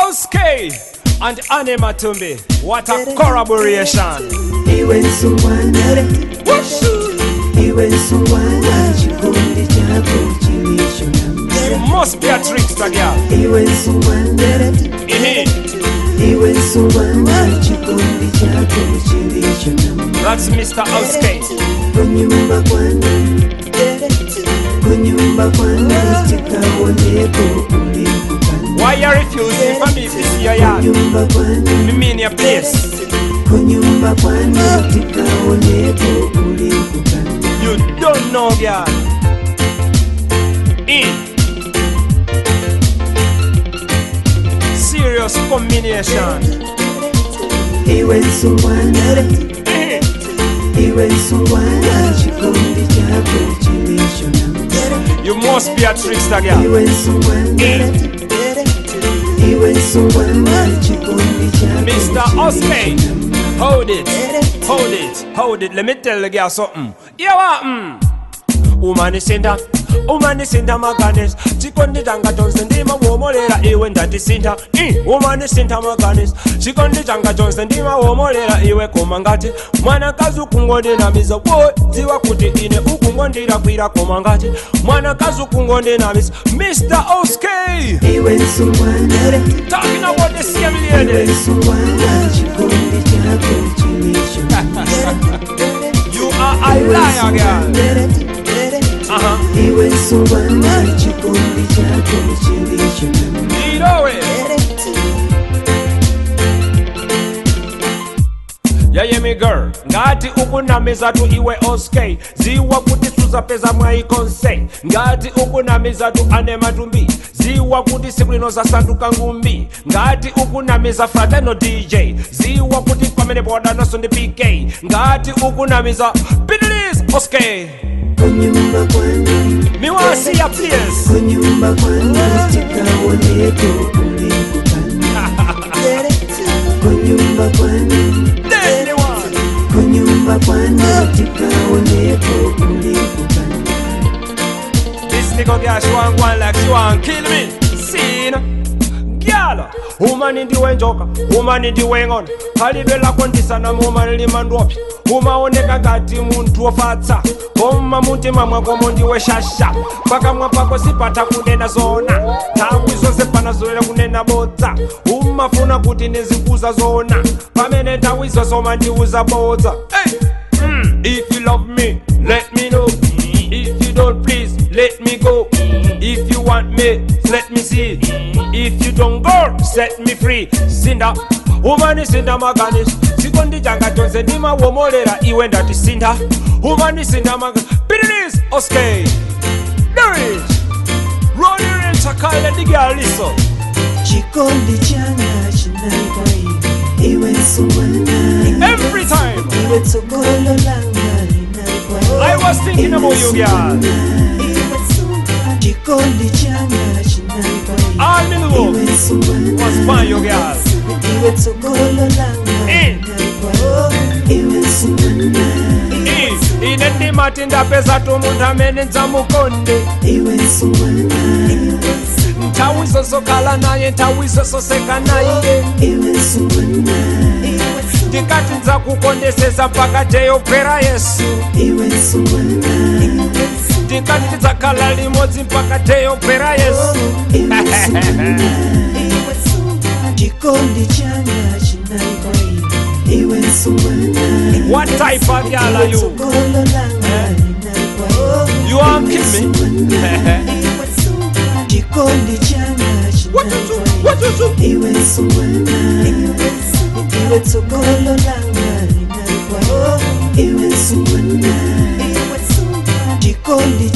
Oskay and Anne Matumbi. What a collaboration. You must be a trickster, girl. That's Mr. Oskay. Why you refusing for me to see your yard? Me mean your place. You don't know, girl. In serious combination. You must be a trickster, girl. Mr. Oskay, hold it, hold it, hold it. Let me tell the girl something. Yeah, what? Woman is in the, woman is in the maganis. Chikondi janga Johnson dima womolera iwe ndati sinta. Woman is in the maganis. Chikondi janga Johnson dima womolera iwe komangati. Mwana kazu kungonde na mizo wo ziwa kuti ine ukungondira kwira komangati. Mwana kazu kungonde na mizo. Mr. Oskay. Talking about the same lady. You are a liar, girl. You know it. Yeah, yeah, me girl. Ngati ukunamiza tu iwe Oskay. Ziwa kuti suzapeza mwaikonse. Ngati ukunamiza tu Anne Matumbi. Ziwa kuti siku zasanduka ngumbi. Ngati ukunamiza Fratano DJ. Ziwa kuti pamene boda naso ndi PK. Ngati ukunamiza Please Oskay. Me wanna see your place. This nigga girl, she want one like she want kill me. See, girl, woman in the way joker, woman in the way on. Kalibela kondisana woman limandropi. Umaoneka ngati muntu ofatsa. Koma mutima mwako mondiwe shasha. Pakamwa pako sipata kunena zona. Nthawi zonse panazolera kunena bodza. Umafuna kuti ndizikuza zona. Pamene nthawi zonse umandiuza bodza. Hey! If you love me, let me know. If you don't, please let me go. If you want me, let me see. If you don't go, set me free. Sinda, woman is in the maganis. Chikondi janga Johnson ndima womolera iwe ndati sinda. Woman is in the maganis. Please, Oskay. There is. Roll your in Chakala the girl listen. Chikondi changa chinaipa iwe sumana. Every time. Iwe tsogolo langa linaipa. I was thinking about you, girl. Chikondi changa chinaipa. All me love was fine, you girl. Iwe tsogolo langa linaipa. Iwe sumana. Ine ndimati ndapeza tu munthu amene ndzamukonde. Iwe sumana. Nthawi zosokhala naye, nthawi zososeka naye. Iwe sumana. Ndikati ndzakukondesesa mpaka teyopera Yesu. Iwe sumana. Ndikati tidzakhala limodzi mpaka teyopera Yesu. Iwe sumana. Chikondi changa chinaipa iwe sumana. What type of girl are you? You want to kill me? Chikondi changa What you do? What you do? Iwe sumana. Iwe tsogolo langa linaipa. Iwe sumana. Chikondi